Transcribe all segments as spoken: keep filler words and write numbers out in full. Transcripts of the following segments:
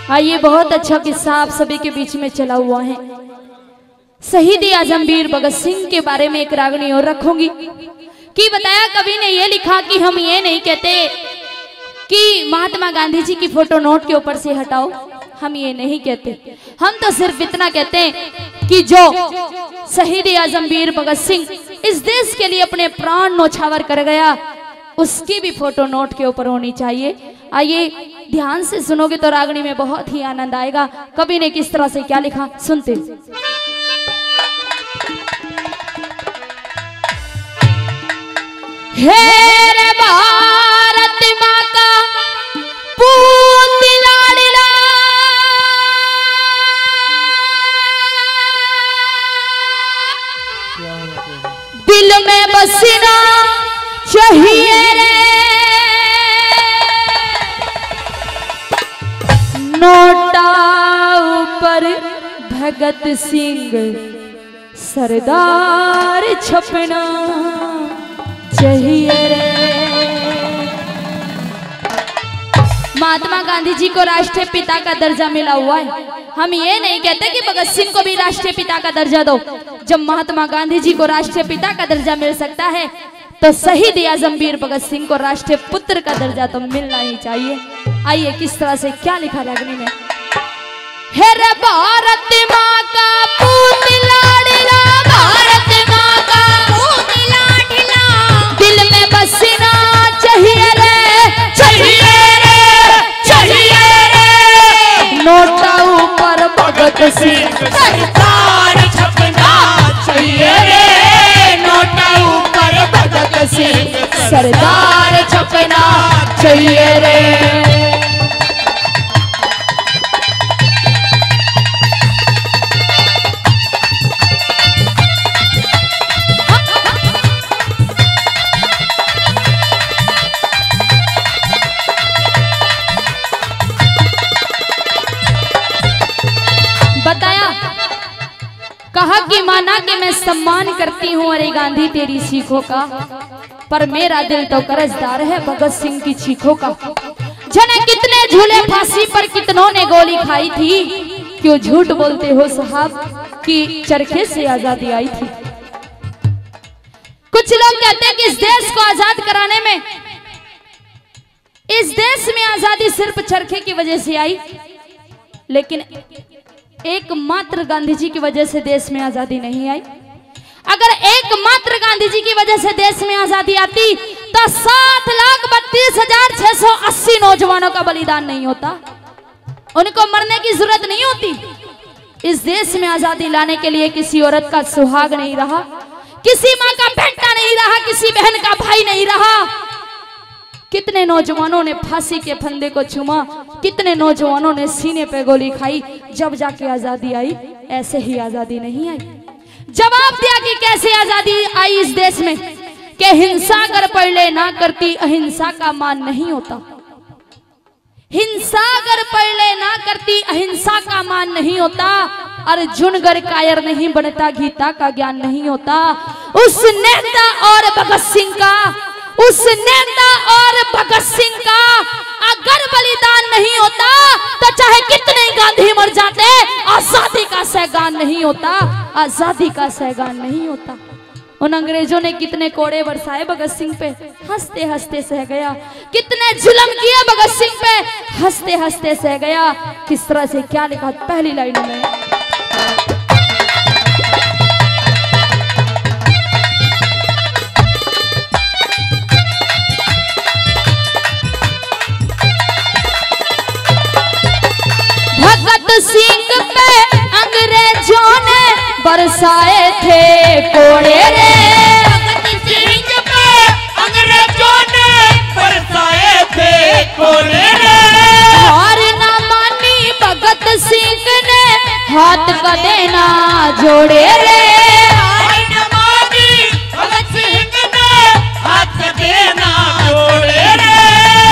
हाँ, ये बहुत अच्छा किस्सा आप सभी के बीच में चला हुआ है। शहीद आजम वीर भगत सिंह के बारे में एक रागनी और रखूंगी कि बताया कवि ने ये लिखा कि हम ये नहीं कहते कि महात्मा गांधी जी की फोटो नोट के ऊपर से हटाओ, हम ये नहीं कहते। हम तो सिर्फ इतना कहते हैं कि जो शहीद आजम वीर भगत सिंह इस देश के लिए अपने प्राण न्यौछावर कर गया, उसकी भी फोटो नोट के ऊपर होनी चाहिए। आइए, ध्यान से सुनोगे तो रागनी में बहुत ही आनंद आएगा। कवि ने किस तरह से क्या लिखा, सुनते हैं। हे रे भारत माँ का पूत लाडला, दिल में बसना चाहिए रे। नोटा ऊपर भगत सिंह सरदार छपना चाहिए रे। महात्मा गांधी जी को राष्ट्रीय पिता का दर्जा मिला हुआ है। हम ये नहीं कहते कि भगत सिंह को भी राष्ट्रीय पिता का दर्जा दो। जब महात्मा गांधी जी को राष्ट्रीय पिता का दर्जा मिल सकता है, तो शहीद आजम वीर भगत सिंह को राष्ट्रीय पुत्र का दर्जा तो मिलना ही चाहिए। आइए, किस तरह से क्या लिखा रागनी में। हे रे भारत माँ का पूत लाडला, भारत माँ का पूत लाडला, दिल में बसना चाहिए रे, चाहिए रे, चाहिए रे। नोटा ऊपर भगत सिंह सरदार छपना चाहिए रे, नोटा ऊपर भगत सिंह सरदार छपना चाहिए रे। बताया, कहा कि माना कि मैं सम्मान करती हूँ, अरे गांधी, तेरी सीखों का, पर मेरा दिल तो कर्जदार है भगत सिंह की चीखों का। जने कितने झूले फांसी पर, कितनों ने गोली खाई थी, क्यों झूठ बोलते हो साहब कि चरखे से आजादी आई थी। कुछ लोग कहते हैं कि इस देश को आजाद कराने में, इस देश में आजादी सिर्फ चरखे की वजह से आई, लेकिन एकमात्र गांधी जी की वजह से देश में आजादी नहीं आई। अगर एकमात्र गांधी जी की वजह से देश में आजादी आती, तो सात लाख बत्तीस हजार छह सौ अस्सी नौजवानों का बलिदान नहीं होता, उनको मरने की जरूरत नहीं होती। इस देश में आजादी लाने के लिए किसी औरत का सुहाग नहीं रहा, किसी माँ का बेटा नहीं रहा, किसी बहन का भाई नहीं रहा। कितने नौजवानों ने फांसी के फंदे को चूमा, कितने नौजवानों ने सीने पे गोली खाई, जब जाके आजादी आई। ऐसे ही आजादी नहीं आई। जवाब दिया कि कैसे आजादी आई इस देश में, कि हिंसा अगर पहले ना करती, अहिंसा का मान नहीं होता। हिंसा अगर पहले ना करती, अहिंसा का मान नहीं होता। अर्जुन अगर कायर नहीं बनता, गीता का ज्ञान नहीं होता। उस नेता और भगत सिंह का, उस नेता और भगत सिंह का अगर बलिदान नहीं होता, तो चाहे कितने गांधी मर जाते, आजादी का सैगान नहीं होता, आजादी का सैगान नहीं होता। उन अंग्रेजों ने कितने कोड़े बरसाए भगत सिंह पे, हंसते हंसते सह गया। कितने जुल्म किए भगत सिंह पे, हंसते हंसते सह गया। किस तरह से क्या लिखा पहली लाइन में। भगत सिंह पे अंग्रेजों ने बरसाए थे कोड़े रे। भगत सिंह पे अंग्रेजों ने बरसाए थे कोड़े रे। हार ना मानी भगत सिंह ने, हाथ कदे ना जोड़े रे। हार ना मानी भगत सिंह ने, हाथ कदे ना जोड़े रे।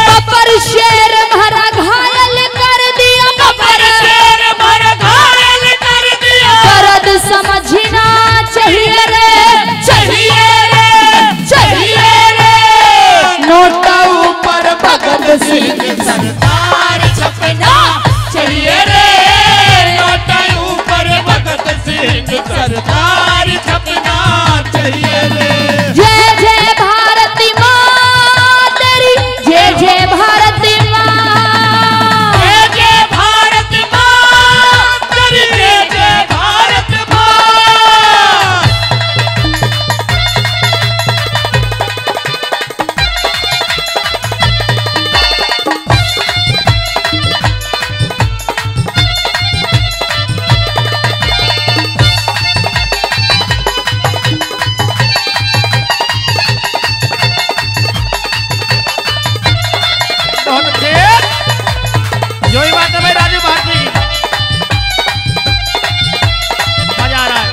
बब्बर शेर म्हारा घायल कर दिया, बब्बर शेर म्हारा घायल कर दिया। दर्द समझना चाहिए रे, चाहिए रे, चाहिए रे। नोटा ऊपर भगत सिंह सरदार छपना चाहिए भारती। मजा आ रहा है।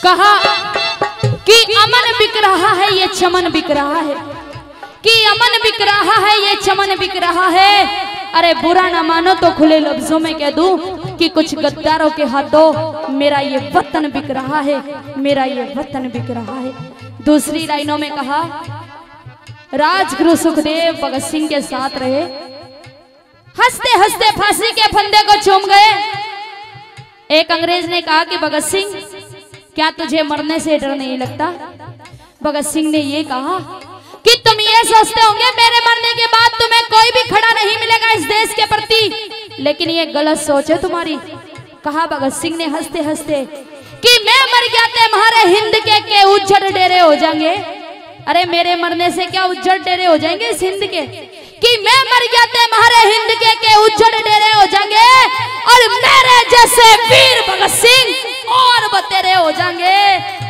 कहा कि अमन बिक रहा है, ये चमन बिक रहा है, कि अमन बिक रहा है, ये चमन बिक रहा है। अरे बुरा ना मानो तो खुले लफ्जों में कह दूं कि कुछ गद्दारों के हाथों मेरा ये वतन बिक रहा है, मेरा ये वतन बिक रहा है। दूसरी लाइनों में कहा, राजगुरु सुखदेव भगत सिंह के साथ रहे, हंसते हंसते फांसी के फंदे को चूम गए। एक अंग्रेज ने कहा कि भगत सिंह, क्या तुझे मरने से डर नहीं लगता? भगत सिंह ने ये कहा कि तुम ये सोचते होंगे मेरे मरने के बाद तुम्हें कोई भी खड़ा नहीं मिलेगा इस देश के प्रति, लेकिन ये गलत सोच है तुम्हारी। कहा भगत सिंह ने हंसते हंसते कि मैं मर गया ते म्हारे हिंद के, के उज्जड़ डेरे हो जाएंगे। अरे मेरे मरने से क्या उज्जड़ डेरे हो जाएंगे इस हिंद के? कि मैं मर गया ते म्हारे हिंद के, के उज्जड़ डेरे हो जाएंगे और मेरे जैसे वीर भगत सिंह और बतेरे हो जाएंगे,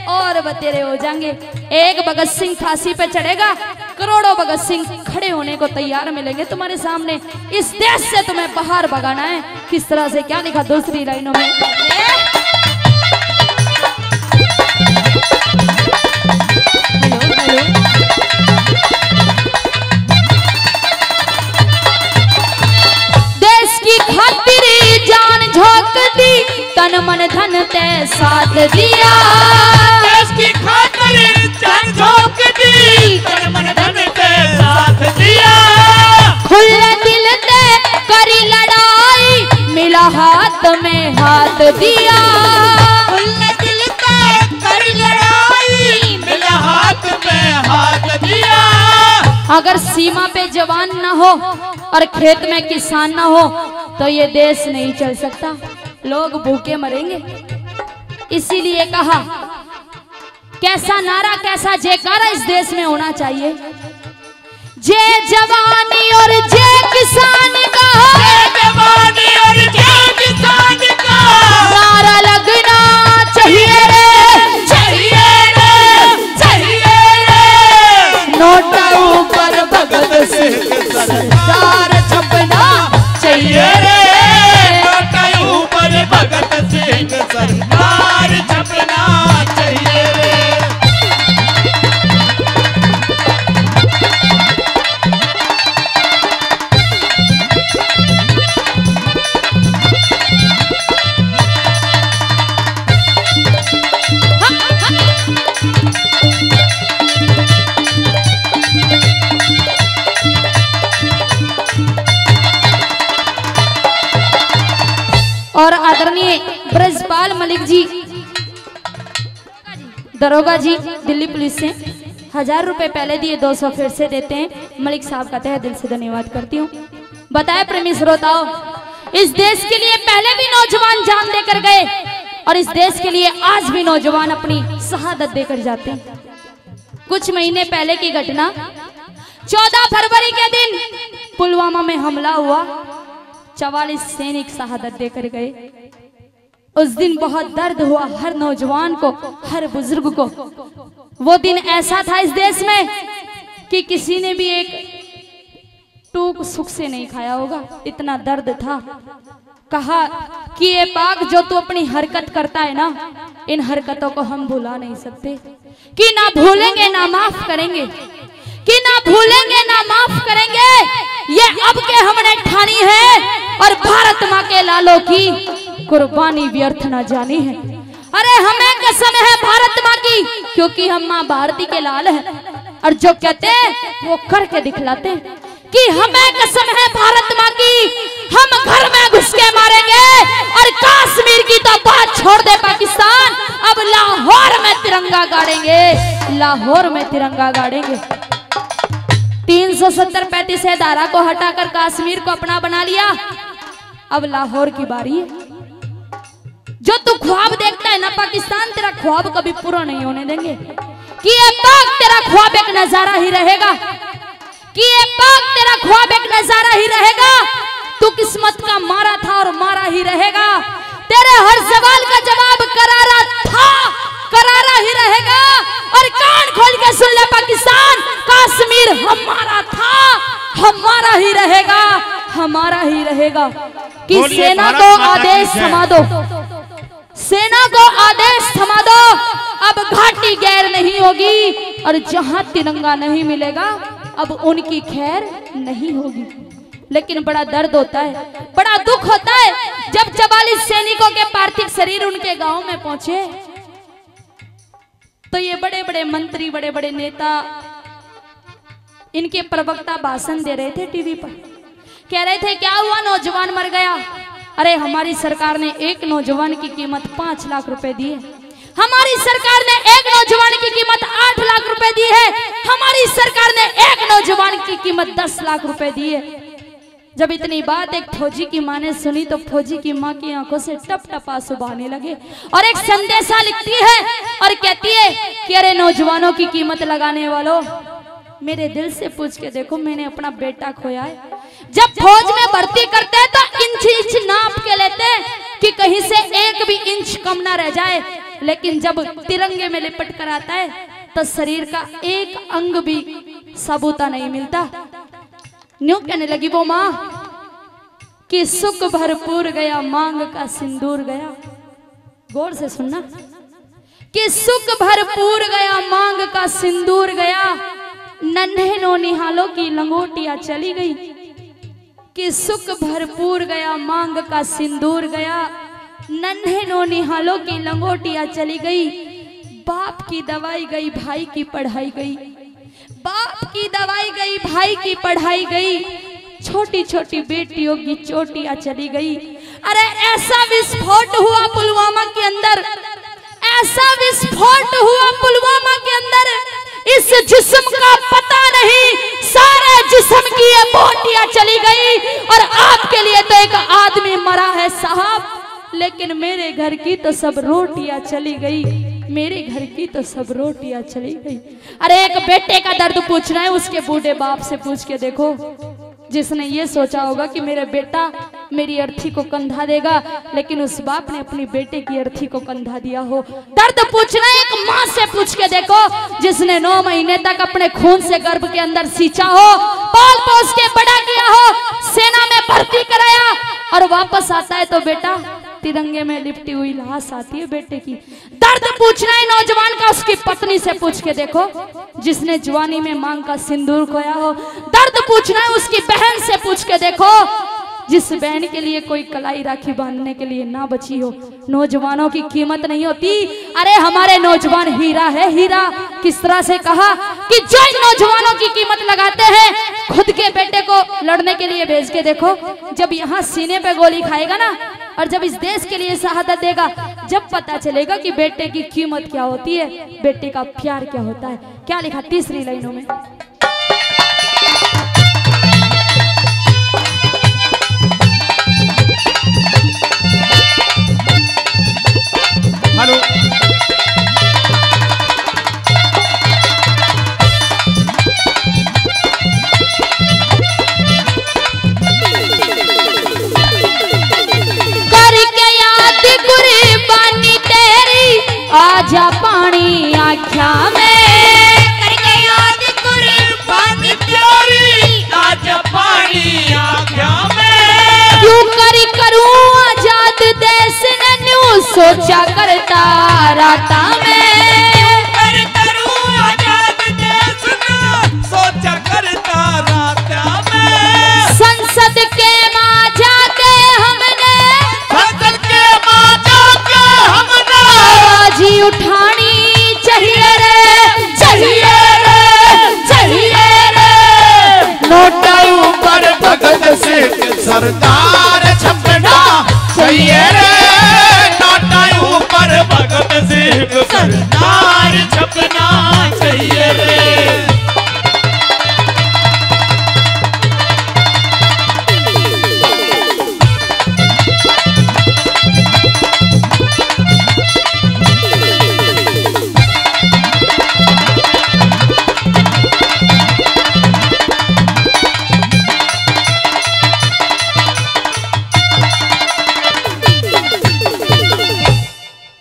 और बतेरे हो जाएंगे। एक भगत सिंह फांसी पे चढ़ेगा, करोड़ों भगत सिंह खड़े होने को तैयार मिलेंगे तुम्हारे सामने। इस देश से तुम्हें बाहर भगाना है। किस तरह से, क्या लिखा दूसरी लाइनों में? Hello, hello. देश की खातिर जान झोंक दी, तन मन धन ते साथ दिया। देश की खातिर जान झोंक दी, तन मन धन ते साथ दिया। खुले दिल ते करी लड़ाई, मिला हाथ में हाथ दिया। खुले दिल ते करी लड़ाई, मिला हाथ में हाथ दिया। अगर सीमा पे जवान ना हो और खेत में किसान ना हो तो ये देश नहीं चल सकता, लोग भूखे मरेंगे। इसीलिए कहा, कैसा नारा, कैसा जयकारा इस देश में होना चाहिए। जय जवानी और जय किसान का, जय जवानी और जय किसान का नारा लगना चाहिए रे, चाहिए रे, चाहिए रे। नोटा ऊपर भगत सिंह सरदार छपना चाहिए रे। नोटा ऊपर भगत सिंह सरदार छपना चाहिए रे। और आदरणीय ब्रजपाल मलिक जी, दरोगा जी, दिल्ली पुलिस से, हजार रुपए पहले दिए, दो सौ फिर से देते हैं। मलिक साहब का तहे दिल से धन्यवाद करती हूँ। बताए प्रेमी श्रोताओं, इस देश के लिए पहले भी नौजवान जान देकर गए और इस देश के लिए आज भी नौजवान अपनी शहादत देकर जाते हैं। कुछ महीने पहले की घटना, चौदह फरवरी के दिन पुलवामा में हमला हुआ, चवालीस सैनिक शहादत देकर गए। उस दिन बहुत दर्द हुआ हर नौजवान को, हर बुजुर्ग को। वो दिन ऐसा था इस देश में कि किसी ने भी एक टूक सुख से नहीं खाया होगा, इतना दर्द था। कहा कि ये पाक, जो तू अपनी हरकत करता है ना, इन हरकतों को हम भुला नहीं सकते, कि ना भूलेंगे ना माफ करेंगे, कि ना भूलेंगे ना माफ करेंगे। ये अब के हमने ठानी है और भारत माँ के लालों की कुर्बानी व्यर्थ ना जानी है। अरे हमें कसम है भारत माँ की, क्योंकि हम माँ भारती के लाल हैं। और जो कहते हैं वो करके दिखलाते हैं कि हमें कसम है भारत माँ की, हम घर में घुस के मारेंगे और कश्मीर की तो बात छोड़ दे पाकिस्तान, अब लाहौर में तिरंगा गाड़ेंगे, लाहौर में तिरंगा गाड़ेंगे। तीन सौ सत्तर पैंतीस धारा को हटाकर कश्मीर को अपना बना लिया, अब लाहौर की बारी है। जो तू ख्वाब देखता है ना पाकिस्तान, तेरा ख्वाब कभी पूरा नहीं होने देंगे। कि ये पाक तेरा ख्वाब एक नजारा ही रहेगा, कि ये पाक तेरा ख्वाब एक नजारा ही रहेगा। तू किस्मत का मारा था और मारा ही रहेगा। तेरे हर सवाल का जवाब करारा था, करारा ही रहेगा। और कान खोल के सुन ले पाकिस्तान, कश्मीर हमारा था, हमारा ही रहेगा, हमारा ही रहेगा। कि सेना को आदेश थमा दो, सेना को आदेश थमा दो, अब घाटी गैर नहीं होगी और जहां तिरंगा नहीं मिलेगा, अब उनकी खैर नहीं होगी। लेकिन बड़ा दर्द होता है, बड़ा दुख होता है जब चवालीस सैनिकों के पार्थिव शरीर उनके गांव में पहुंचे। तो ये बड़े बड़े मंत्री, बड़े बड़े नेता, इनके प्रवक्ता भाषण दे रहे थे टीवी पर, कह रहे थे, क्या हुआ, नौजवान मर गया? अरे, हमारी सरकार ने एक नौजवान की कीमत पांच लाख रुपए दी है। हमारी सरकार ने एक नौजवान की कीमत आठ लाख रुपए दी है। हमारी सरकार ने एक नौजवान की कीमत दस लाख रुपए दी है। जब इतनी बात एक फौजी की माँ ने सुनी तो फौजी की माँ की आंखों से टप टप आंसू बहाने लगे और एक संदेशा लिखती है और कहती है कि अरे नौजवानों की कीमत लगाने वालों, मेरे दिल से पूछ के देखो, मैंने अपना बेटा खोया है। जब फौज में भर्ती करते हैं तो इंच इंच नाप के लेते हैं कि कहीं से एक भी इंच कम ना रह जाए, लेकिन जब तिरंगे में लिपट कर आता है तो शरीर का एक अंग भी साबूता नहीं मिलता। न्यू कहने लगी वो माँ कि सुख भरपूर गया, मांग का सिंदूर गया। गौर से सुनना कि सुख भरपूर गया, मांग का सिंदूर गया, नन्हे नौनिहालों की लंगोटियां चली गई। कि सुख भरपूर गया, मांग का सिंदूर गया, नन्हे नौनिहालों की लंगोटियां चली गई। बाप की दवाई गई, भाई की पढ़ाई गई, बाप की दवाई गई, भाई की पढ़ाई गई, छोटी छोटी बेटियों की चोटियां चली गई। अरे ऐसा विस्फोट हुआ पुलवामा के अंदर, ऐसा विस्फोट हुआ पुलवामा के अंदर, इस जिस्म का पता नहीं, सारे जिस्म की ये बोटियां चली गई। और आपके लिए तो एक आदमी मरा है साहब, लेकिन मेरे घर की तो सब रोटियां चली गई, मेरे घर की तो सब रोटियां चली गई। अरे एक बेटे का दर्द पूछना है, उसके बूढ़े बाप से पूछ के देखो, जिसने ये सोचा होगा कि मेरा बेटा मेरी अर्थी को कंधा देगा, लेकिन उस बाप ने अपनी बेटे की अर्थी को कंधा दिया हो। दर्द पूछना है एक माँ से पूछ के देखो, जिसने नौ महीने तक अपने खून से गर्भ के अंदर सींचा हो, पाल पोस के बड़ा किया हो, सेना में भर्ती कराया और वापस आता है तो बेटा तिरंगे में लिपटी हुई लाश आती है बेटे की। दर्द पूछना है नौजवान का उसकी पत्नी से पूछ के देखो, जिसने जवानी में मांग का सिंदूर खोया हो। दर्द पूछना है उसकी बहन से पूछ के देखो, जिस बहन के लिए कोई कलाई राखी बांधने के लिए ना बची हो। नौजवानों की कीमत नहीं होती। अरे हमारे नौजवान हीरा है, हीरा। किस तरह से कहा कि जो इन नौजवानों की कीमत लगाते हैं, खुद के बेटे को लड़ने के लिए भेज के देखो, जब यहाँ सीने पे गोली खाएगा ना, और जब इस देश के लिए शहादत देगा, जब पता चलेगा कि बेटे की कीमत क्या होती है, बेटे का प्यार क्या होता है। क्या लिखा तीसरी लाइनों में? हेलो। करके याद कुर्बानी तेरी, आजा पानी आख्या में। करके याद कुर्बानी तेरी, आजा पानी आख्या में। क्यों करी करूं आजाद देश ने न्यू सोचा करता राता में। क्यों कर करूं आजाद देश ने सोचा करता राता में। संसद के मां जाके हमने, संसद के मां जाके हमने आवाज ही उठानी चाहिए रे, चाहिए रे, चाहिए रे। नोटा ऊपर भगत सिंह सरदार छपना चाहिए रे, नोटा ऊपर भगत सिंह सरदार छपना चाहिए रे।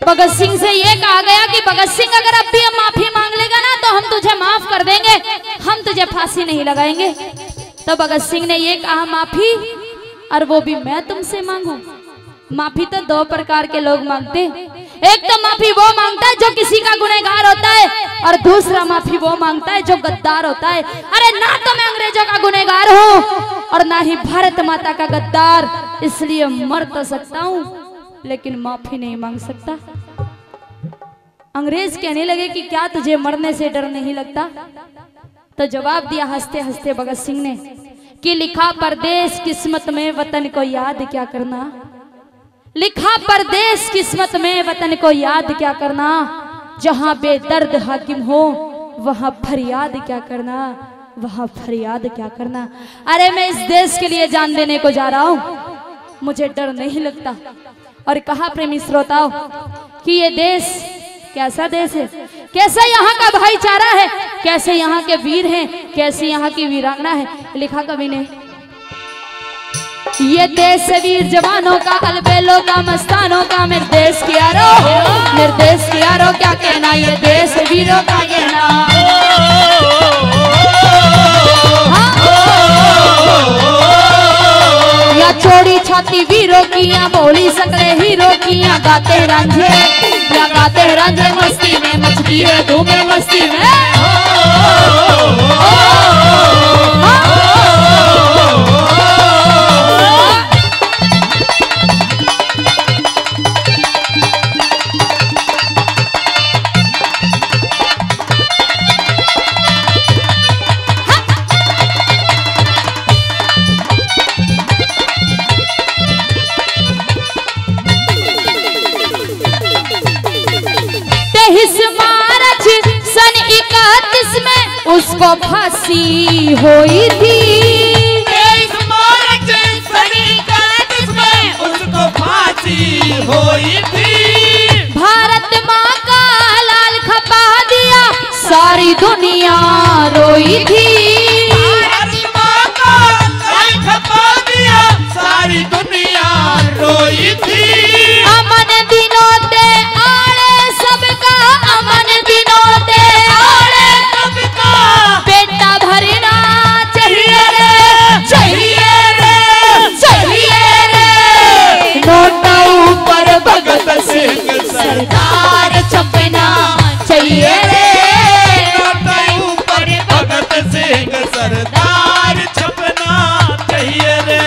भगत सिंह से ये कहा गया कि भगत सिंह, अगर अब भी हम माफी मांग लेगा ना, तो हम तुझे माफ कर देंगे, हम तुझे फांसी नहीं लगाएंगे। तो भगत सिंह ने ये कहा, माफी, और वो भी मैं तुमसे मांगू? माफी तो दो प्रकार के लोग मांगते। एक तो माफी वो मांगता है जो किसी का गुनहगार होता है, और दूसरा माफी वो मांगता है जो गद्दार होता है। अरे, ना तो मैं अंग्रेजों का गुनहगार हूँ और ना ही भारत माता का गद्दार, इसलिए मर तो सकता हूँ, लेकिन माफी नहीं मांग सकता। अंग्रेज कहने लगे कि क्या तुझे मरने से डर नहीं लगता? तो जवाब दिया हंसते हंसते भगत सिंह ने कि लिखा परदेश किस्मत में, वतन को याद क्या करना। लिखा परदेश किस्मत में, वतन को याद क्या करना। जहां बेदर्द हाकिम हो, वहां फरियाद क्या करना, वहां फरियाद क्या करना। अरे, मैं इस देश के लिए जान देने को जा रहा हूं, मुझे डर नहीं लगता। और कहा, प्रेमी श्रोताओं, कि ये देश कैसा देश है, कैसा यहाँ का भाईचारा है, कैसे यहाँ के वीर हैं, कैसी यहाँ की वीरांगना है। लिखा कवि ने, ये देश वीर जवानों का, अलबेलों का, मस्तानों का, मेरे देश के यारो, मेरे देश के यारो, क्या कहना, ये देश वीरों का कहना। हाँ। या चौड़ी छाती वीरों की, या भोली शकले हीरो की, या गाते रांझे, या गाते रांझे मस्ती में, मचती है धूम मस्ती में। तेईस मार्च सन इकतीस में उसको फांसी हुई थी। तेईस मार्च सन इकतीस में उसको फांसी हुई थी। भारत माँ का लाल खपा दिया, सारी दुनिया रोई थी। भारत माँ का लाल खपा दिया, सारी दुनिया रोई थी। अमन दिनों ते आड़े सबका, अमन दिनों ते आड़े सबका, पेटा भरना चाहिए रे, चाहिए रे, चाहिए रे। नोटा ऊपर भगत सिंह सरदार छपना चाहिए रे। नोटा ऊपर भगत सिंह सरदार छपना चाहिए रे।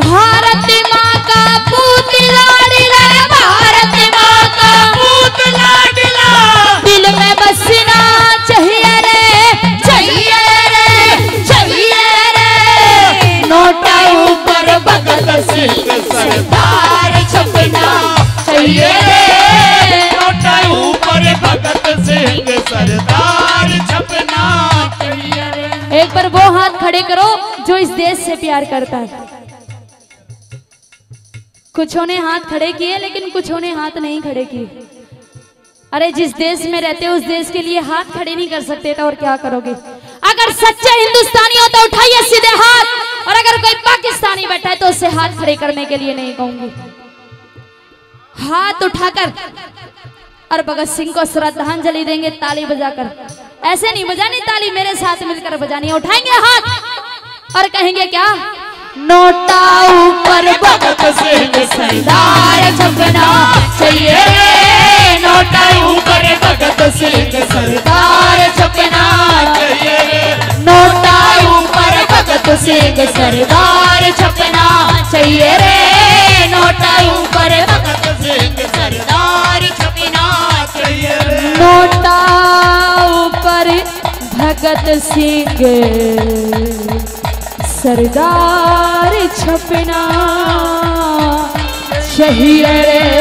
भारत माँ का पूत लाडला, भारत माँ का पूत लाडला, दिल में बसना चाहिए रे, चाहिए रे, चाहिए रे। नोटा ऊपर भगत सिंह सरदार छपना चाहिए रे। नोटा ऊपर भगत सिंह सरदार छपना चाहिए रे। एक बार वो हाथ खड़े करो जो इस देश से प्यार करता है। कुछों ने हाथ खड़े किए, लेकिन कुछों ने हाथ नहीं खड़े किए। अरे, जिस देश में रहते हो, उस देश के लिए हाथ खड़े नहीं कर सकते तो और क्या करोगे? अगर सच्चे हिंदुस्तानी हो तो उठाइए सीधे हाथ, और अगर कोई पाकिस्तानी बैठा है तो उससे हाथ खड़े करने के लिए नहीं कहूंगी। हाथ उठाकर और भगत सिंह को श्रद्धांजलि देंगे ताली बजाकर। ऐसे नहीं बजानी ताली, मेरे साथ मिलकर बजानी है। उठाएंगे हाथ और कहेंगे क्या? नोटा ऊपर भगत सिंह सरदार छपना चाहिए रे। नोटा ऊपर भगत सिंह सरदार छपना चाहिए रे। नोटा ऊपर भगत सिंह सरदार छपना चाहिए रे। नोटा ऊपर भगत सिंह सरदार छपना चाहिए रे। नोटा ऊपर भगत सिंह सरदार छपना चाहिए रे।